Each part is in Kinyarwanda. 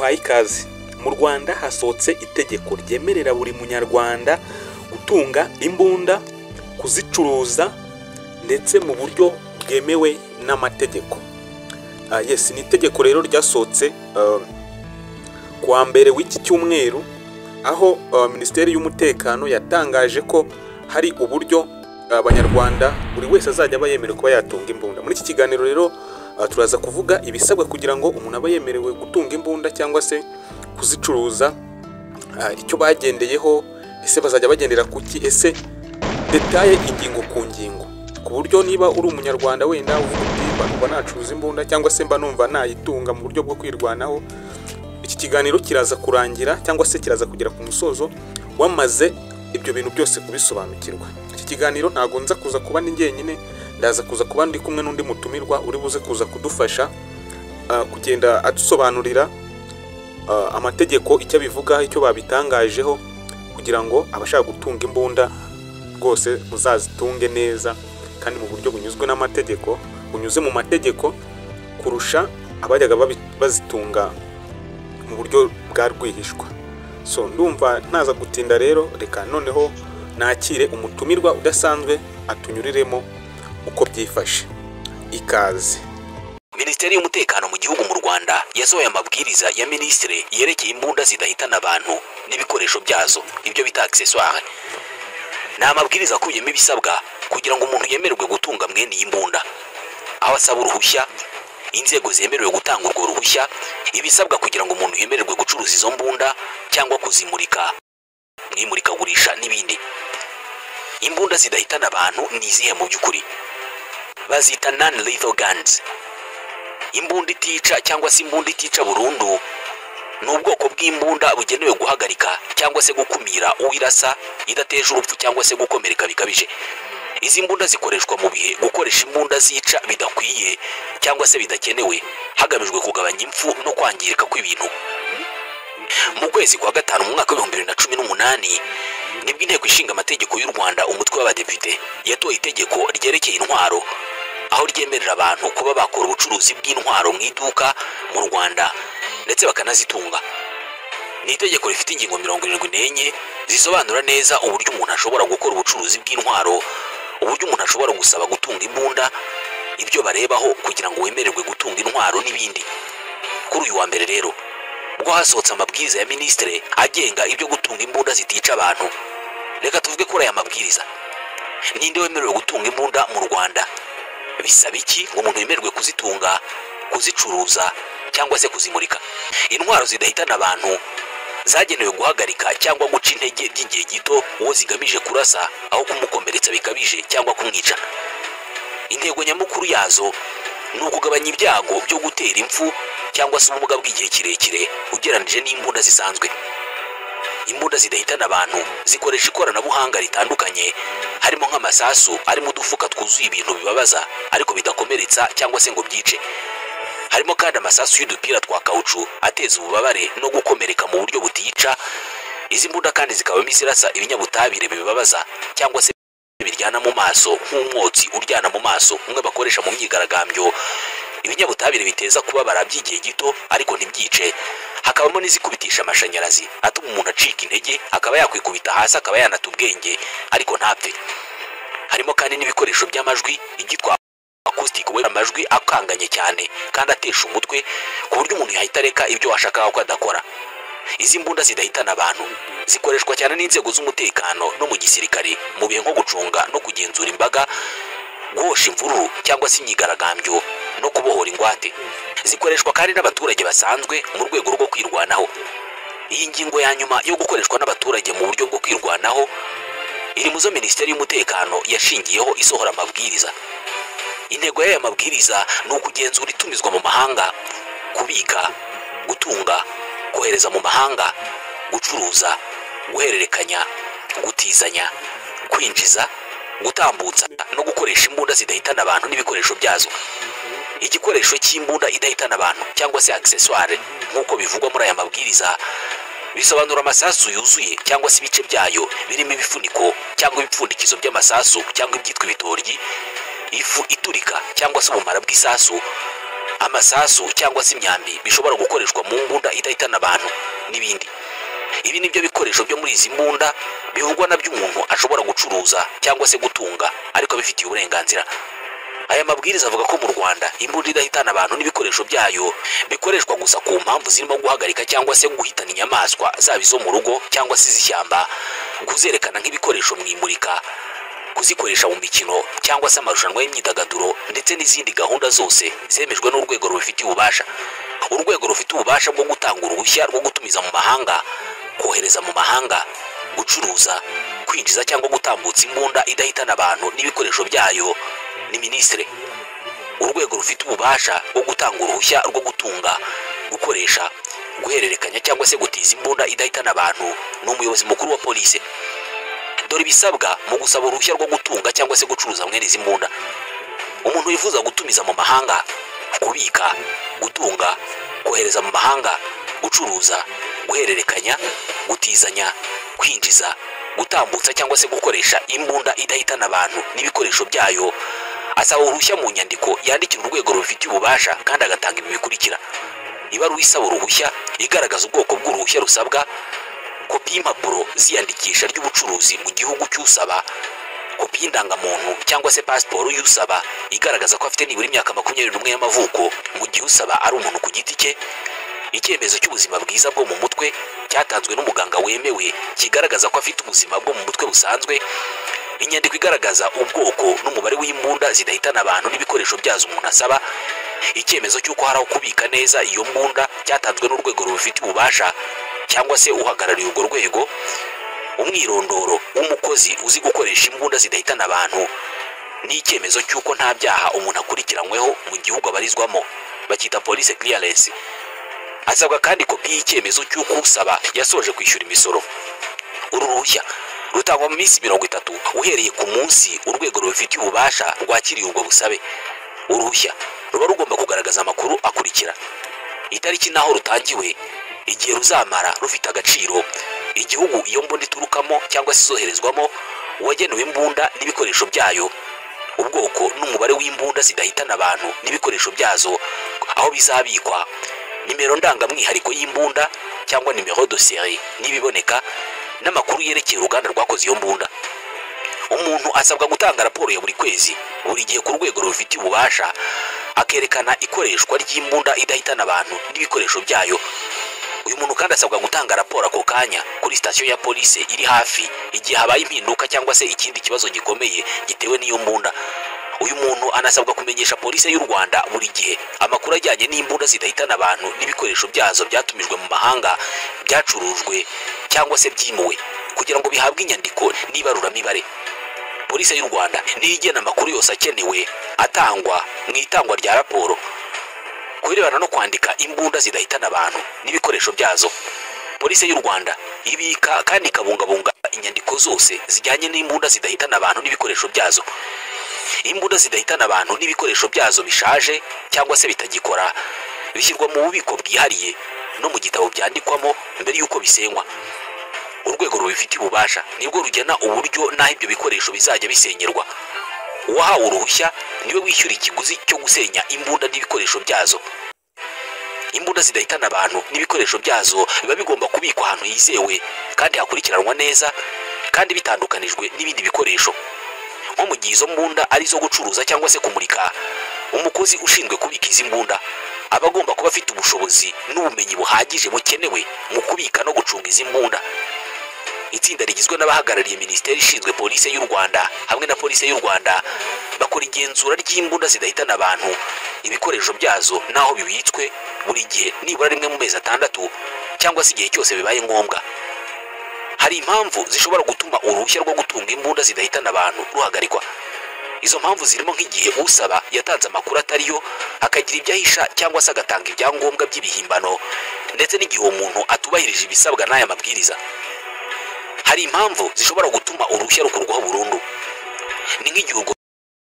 Nguhaye ikaze. Mu Rwanda hasohotse itegeko ryemerera buri munyarwanda gutunga imbunda, kuzicuruza ndetse mu buryo bwemewe n'amategeko. Yes, ni itegeko rero ryasohotse kuwa mbere w'iki cyumweru, aho Minisiteri y'Umutekano yatangaje ko hari uburyo Abanyarwanda buri wese azajya aba yemerewe kuba yatunga imbunda. Muri iki kiganiro rero turaza kuvuga ibisabwa kugira ngo umuntu abe yemerewe gutunga imbunda cyangwa se kuzicuruza, icyo bagendeyeho, ese bazajya bagendera kuki, ese détails ingingo ku ngingo, ku buryo niba uri umunyarwanda wenda uvuga uti mba numva nacuruza imbunda cyangwa se mba numva nayitunga mu buryo bwo kwirwanaho, iki kiganiro kiraza kurangira cyangwa se kiraza kugera ku musozo wamaze ibyo bintu byose kubisobanukirwa. Iki kiganiro ntabwo nza kuza kuba ndi njyenyine, ndaza kuza kuba ndi kumwe n'undi mutumirwa uri buze kuza kudufasha kugenda adusobanurira amategeko icyo abivuga, icyo babitangajeho, kugira ngo abashaka gutunga imbunda rwose muzazitunge neza kandi mu buryo bunyuzwe n'amategeko, bunyuze mu mategeko, kurusha abajyaga bazitunga mu buryo bwa rwihishwa. So ndumva ntaza gutinda rero, reka noneho nakire umutumirwa udasanzwe atunyuriremo uko byifashe. Ikaze. Minisiteri y'Umutekano mu gihugu mu Rwanda yasohoye amabwiriza ya minisitiri yerekeye imbunda zidahitana abantu n'ibikoresho byazo, ibyo bita accessoire. Ni amabwiriza akubiyemo ibisabwa kugira ngo umuntu yemererwe gutunga mwene iyi mbunda, aho asaba uruhushya, inzego zemerewe gutanga urwo ruhushya, ibisabwa kugira ngo umuntu yemererwe gucuruza izo mbunda cyangwa kuzimurika mu imurikagurisha n'ibindi. Imbunda zidahitana abantu ni izihe mu by'ukuri? Bazita non lethal guns. Imbunda itica cyangwa se imbunda itica burundu ni ubwoko bw'imbunda bugenewe guhagarika cyangwa se gukumira uwirasa, idateje urupfu cyangwa se gukomereka bikabije. Izi mbunda zikoreshwa mu bihe gukoresha imbunda zica bidakwiye cyangwa se bidakenewe, hagamijwe kugabanya impfu no kwangirika kw'ibintu. Mu kwezi kwa gatanu mu mwaka wa 2018 nibwo Inteko Ishinga Amategeko y'u Rwanda, umutwe w'Abadepite, yatoye itegeko ryerekeye intwaro, aho ryemerera abantu kuba bakora ubucuruzi bw'intwaro mu iduka mu Rwanda ndetse bakanazitunga. Ni itegeko rifite ingingo 74 zisobanura neza uburyo umuntu ashobora gukora ubucuruzi bw'intwaro, uburyo umuntu ashobora gusaba gutunga imbunda, ibyo barebaho kugira ngo wemererwe gutunga intwaro n'ibindi. Kuri uyu wa mbere rero ubwo hasohotse amabwiriza ya minisitiri agenga ibyo gutunga imbunda zitica abantu. Reka tuvuge kuri aya mabwiriza. Ninde wemerewe gutunga imbunda mu Rwanda? Bisaba iki ngo umuntu yemererwe kuzitunga, kuzicuruza cyangwa se kuzimurika? Intwaro zidahitana abantu zagenewe guhagarika cyangwa guca intege by'igihe gito uwo zigamije kurasa, aho kumukomeretsa bikabije cyangwa kumwica. Intego nyamukuru yazo ni ukugabanya ibyago byo gutera impfu cyangwa se ubumuga bw'igihe kirekire ugereranyije n'imbunda zisanzwe. Imbunda zidahitana abantu zikoresha ikoranabuhanga ritandukanye, harimo nk'amasasu arimo udufuka twuzuye ibintu bibabaza ariko bidakomeretsa cyangwa se ngo byice. Harimo kandi amasasu y'udupira twa kawucu ateza ububabare no gukomereka mu buryo butica. Izi mbunda kandi zikabamo izirasa ibinyabutabire bibabaza cyangwa se biryana mu maso, nk'umwotsi uryana mu maso umwe bakoresha mu myigaragambyo, ibinyabutabire biteza kubabara by'igihe gito ariko ntibyice. Hakabamo n'izikubitisha amashanyarazi atuma umuntu acika intege, akaba yakwikubita hasi, akaba yanata ubwenge ariko ntapfe. Harimo kandi n'ibikoresho by'amajwi, ibyitwa acoustic wave, amajwi akanganye cyane kandi atesha umutwe ku buryo umuntu yahita areka ibyo washakaga ko adakora. Izi mbunda zidahitana abantu zikoreshwa cyane n'inzego z'umutekano no mu gisirikare mu bihe nko gucunga no kugenzura imbaga, guhosha imvururu cyangwa se imyigaragambyo no kubohora ingwate. Zikoreshwa kandi n'abaturage basanzwe mu rwego rwo kwirwanaho. Iyi ngingo ya nyuma yo gukoreshwa n'abaturage mu buryo bwo kwirwanaho iri mu zo Minisiteri y'Umutekano yashingiyeho isohora amabwiriza. Intego y'aya mabwiriza ni ukugenzura itumizwa mu mahanga, kubika, gutunga, kohereza mu mahanga, gucuruza, guhererekanya, gutizanya, kwinjiza, gutambutsa no gukoresha imbunda zidahitana abantu n'ibikoresho byazo. Igikoresho cy'imbunda idahitana abantu cyangwa se accessoire nk'uko bivugwa muri aya mabwiriza, bisobanura amasasu yuzuye cyangwa se ibice byayo birimo ibifuniko cyangwa ibipfundikizo by'amasasu cyangwa ibyitwa ibitoryi, ifu iturika cyangwa se ubumara bw'isasu. Amasasu cyangwa se imyambi bishobora gukoreshwa mu mbunda idahitana abantu n'ibindi. Ibi nibyo bikoresho byo muri izi mbunda bivugwa nabyo umuntu ashobora gucuruza cyangwa se gutunga ariko abifitiye uburenganzira. Aya mabwiriza avuga ko mu Rwanda imbunda idahitana abantu n'ibikoresho byayo bikoreshwa gusa ku mpamvu zirimo guhagarika cyangwa se guhitana inyamaswa zaba izo mu rugo cyangwa se iz'ishyamba, kuzerekana nk'ibikoresho mu imurika, kuzikoresha mu mikino cyangwa se amarushanwa y'imyidagaduro ndetse n'izindi gahunda zose zemejwe n'urwego rubifitiye ububasha. Urwego rufite ububasha bwo gutanga uruhushya rwo gutumiza mu mahanga, kohereza mu mahanga, gucuruza, kwinjiza cyangwa gutambutsa imbunda idahitana abantu n'ibikoresho byayo ni minisitiri. Urwego rufite ububasha bwo gutanga uruhushya rwo gutunga, gukoresha, guhererekanya cyangwa se gutiza imbunda idahitana abantu ni umuyobozi mukuru wa polisi. Dore ibisabwa mu gusaba uruhushya rwo gutunga cyangwa se gucuruza mwene izi mbunda. Umuntu wifuza gutumiza mu mahanga, kubika, gutunga, kohereza mu mahanga, gucuruza, guhererekanya, gutizanya, kwinjiza, gutambutsa cyangwa se gukoresha imbunda idahitana abantu n'ibikoresho byayo asaba uruhushya mu nyandiko yandikira urwego rubifitiye ububasha kandi agatanga ibi bikurikira: ibaruwa isaba uruhushya igaragaza ubwoko bw'uruhushya rusabwa, kopi y'impapuro ziyandikisha ry'ubucuruzi mu gihugu cy'usaba, kopi y'indangamuntu cyangwa se pasiporo y'usaba igaragaza ko afite nibura imyaka 21 y'amavuko mu gihe usaba ari umuntu ku giti cye, icyemezo cy'ubuzima bwiza bwo mu mutwe cyatanzwe n'umuganga wemewe kigaragaza ko afite ubuzima bwo mu mutwe busanzwe, inyandiko igaragaza ubwoko n'umubare w'imbunda zidahitana abantu n'ibikoresho byazo umuntu asaba, icyemezo cy'uko hari aho kubika neza iyo mbunda cyatanzwe n'urwego rubifitiye ububasha cyangwa se uhagarariye urwo rwego, umwirondoro w'umukozi uzi gukoresha imbunda zidahitana abantu, n'icyemezo cy'uko nta byaha umuntu akurikiranyweho mu gihugu abarizwamo bakita police clearance. Asabwa kandi kopi y'icyemezo cy'uko usaba yasoje kwishyura imisoro. Uru ruhushya rutangwa mu minsi 30 uhereye ku munsi urwego rubifitiye ububasha rwakiriye ubwo busabe. Uruhushya ruba rugomba kugaragaza amakuru akurikira: itariki n'aho rutangiwe, igihe ruzamara rufite agaciro, igihugu iyo mbunda iturukamo cyangwa se izoherezwamo, uwagenewe imbunda n'ibikoresho byayo, ubwoko n'umubare w'imbunda zidahitana abantu n'ibikoresho byazo, aho bizabikwa, nimero ndangamwihariko y'imbunda cyangwa nimero de série n'ibiboneka, n'amakuru yerekeye uruganda rwakoze iyo mbunda. Umuntu asabwa gutanga raporo ya buri kwezi buri gihe ku rwego rubifitiye ububasha, akerekana ikoreshwa ry'imbunda idahitana abantu n'ibikoresho byayo. Uyu muntu kandi asabwa gutanga raporo ako kanya kuri sitasiyo ya polisi iri hafi igihe habaye impinduka cyangwa se ikindi kibazo gikomeye gitewe n'iyo mbunda. Uyu muntu anasabwa kumenyesha polisi y'u Rwanda buri gihe amakuru ajyanye n'imbunda zidahitana abantu n'ibikoresho byazo byatumijwe mu mahanga, byacurujwe cyangwa se byimuwe, kugira ngo bihabwe inyandiko n'ibaruramibare. Polisi y'u Rwanda niyo igena amakuru yose akenewe atangwa mu itangwa rya raporo ku birebana no kwandika imbunda zidahitana abantu n'ibikoresho byazo. Polisi y'u Rwanda ibika kandi ikabungabunga inyandiko zose zijyanye n'imbunda zidahitana abantu n'ibikoresho byazo. Imbunda zidahitana abantu n'ibikoresho byazo bishaje cyangwa se bitagikora bishyirwa mu bubiko bwihariye no mu gitabo byandikwamo mbere y'uko bisenywa. Urwego rubifitiye ububasha nibwo rugena uburyo n'aho ibyo bikoresho bizajya bisenyerwa. Uwahawe uruhushya niwe wishyura ikiguzi cyo gusenya imbunda n'ibikoresho byazo. Imbunda zidahitana abantu n'ibikoresho byazo biba bigomba kubikwa ahantu hizewe kandi hakurikiranwa neza kandi bitandukanijwe n'ibindi bikoresho. Nko mu gihe izo mbunda ari izo gucuruza cyangwa se kumurika, umukozi ushinzwe kubika izi mbunda aba agomba kuba afite ubushobozi n'ubumenyi buhagije bukenewe mu kubika no gucunga izi mbunda. Itsinda rigizwe n'abahagarariye minisiteri ishinzwe polisi y'u Rwanda hamwe na polisi y'u Rwanda bakora igenzura ry'imbunda zidahitana abantu, ibikoresho byazo n'aho bibitswe buri gihe nibura rimwe mu mezi 6 cyangwa se igihe cyose bibaye ngombwa. Hari impamvu zishobora gutuma uruhushya rwo gutunga imbunda zidahitana abantu ruhagarikwa. Izo mpamvu zirimo nk'igihe usaba yatanze amakuru atariyo, akagira ibyo ahisha cyangwa se agatanga ibyangombwa by'ibihimbano, ndetse n'igihe uwo muntu atubahirije ibisabwa n'aya mabwiriza. Hari impamvu zishobora gutuma uruhushya rukurwaho burundu. Ni nk'igihe urwo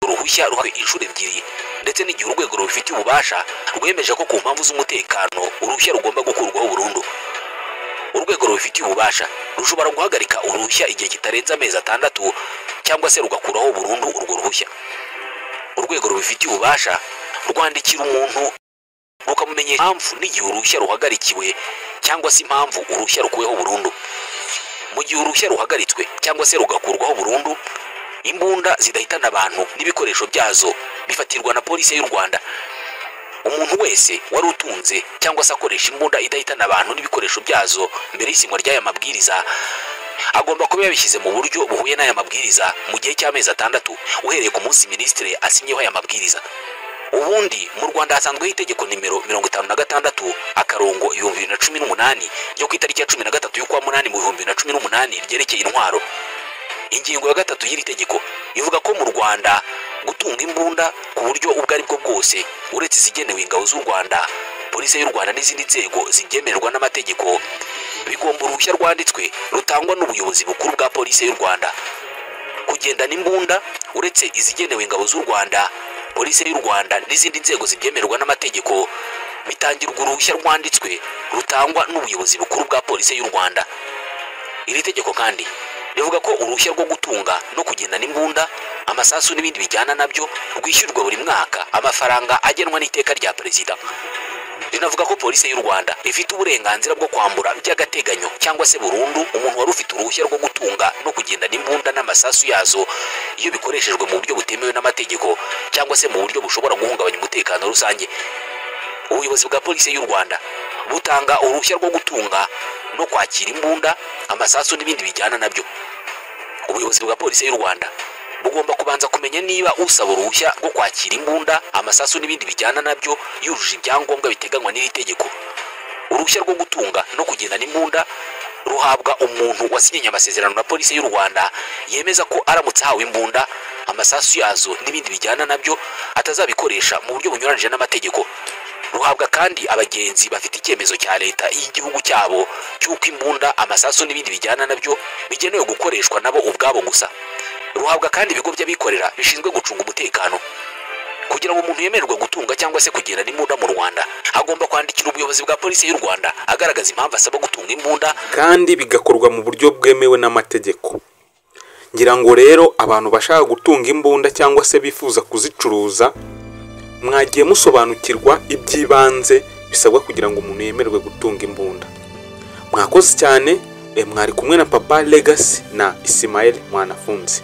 ruhushya ruhawe inshuro 2, ndetse n'igihe urwego rubifitiye ububasha rwemeje ko ku mpamvu z'umutekano uruhushya rugomba gukurwaho burundu. Urwego rubifitiye ububasha rushobora guhagarika uruhushya igihe kitarenze amezi 6 cyangwa se rugakuraho burundu urwo ruhushya. Urwego rubifitiye ububasha rwandikira umuntu Rukamumenyesha impamvu n'igihe uruhushya ruhagarikiwe cyangwa se impamvu uruhushya rukuweho burundu. Mu gihe uruhushya ruhagaritswe cyangwa se rugakurwaho burundu, imbunda zidahitana abantu n'ibikoresho byazo bifatirwa na Polisi y'u Rwanda. Umuntu wese wari utunze cyangwa se akoresha imbunda idahitana abantu n'ibikoresho byazo mbere y'isinywa ry'aya mabwiriza, agomba kuba yabishyize mu buryo buhuye n'aya mabwiriza mu gihe cy'amezi 6 uhereye ku munsi minisitiri asinyeho aya mabwiriza. Ubundi mu Rwanda hasanzweho itegeko nimero 56 akarongo 2018 ryo ku itariki ya 13 y'ukwa munani mu 2018 ryerekeye intwaro. Ingingo ya 3 y'iri tegeko ivuga ko mu Rwanda gutunga imbunda ku buryo ubwo ari bwo bwose, uretse izigenewe ingabo z'u Rwanda, Polisi y'u Rwanda n'izindi nzego zibyemererwa n'amategeko, bigomba uruhushya rwanditswe rutangwa n'ubuyobozi bukuru bwa Polisi y'u Rwanda. Kugendana imbunda uretse izigenewe ingabo z'u Rwanda, Polisi y'u Rwanda n'izindi nzego zibyemererwa n'amategeko bitangirwa uruhushya rwanditswe rutangwa n'ubuyobozi bukuru bwa Polisi y'u Rwanda. Iri tegeko kandi rivuga ko uruhushya rwo gutunga no kugendana imbunda, amasasu n'ibindi bijyana nabyo rwishyurwa buri mwaka amafaranga agenwa n'iteka rya Perezida. Rinavuga ko Polisi y'u Rwanda ifite uburenganzira bwo kwambura by'agateganyo cyangwa se burundu umuntu wari ufite uruhushya rwo gutunga no kugendana imbunda n'amasasu yazo iyo bikoreshejwe mu buryo butemewe n'amategeko cyangwa se mu buryo bushobora guhungabanya umutekano rusange. Ubuyobozi bwa Polisi y'u Rwanda butanga uruhushya rwo gutunga no kwakira imbunda, amasasu n'ibindi bijyana nabyo. Ubuyobozi bwa Polisi y'u Rwanda bugomba kubanza kumenya niba usaba uruhushya rwo kwakira imbunda, amasasu n'ibindi bijyana nabyo yujuje ibyangombwa biteganywa n'iri tegeko. Uruhushya rwo gutunga no kugendana imbunda ruhabwa umuntu wasinyanye amasezerano na Polisi y'u Rwanda yemeza ko aramutse ahawe imbunda, amasasu yazo n'ibindi bijyana nabyo atazabikoresha mu buryo bunyuranije n'amategeko. Ruhabwa kandi abagenzi bafite icyemezo cya leta y'igihugu cyabo cy'uko imbunda, amasasu n'ibindi bijyana nabyo bigenewe gukoreshwa nabo ubwabo gusa. Ruhabwa kandi ibigo by'abikorera bishinzwe gucunga umutekano. Kugira ngo umuntu yemererwe gutunga cyangwa se kugendana imbunda mu Rwanda, agomba kwandikira ubuyobozi bwa Polisi y'u Rwanda agaragaza impamvu asaba gutunga imbunda, kandi bigakorwa mu buryo bwemewe n'amategeko. Ngira ngo rero abantu bashaka gutunga imbunda cyangwa se bifuza kuzicuruza, mwagiye musobanukirwa iby'ibanze bisabwa kugira ngo umuntu yemererwe gutunga imbunda. Mwakoze cyane, mwari kumwe na Papa Legacy na Ismael Mwanafunzi.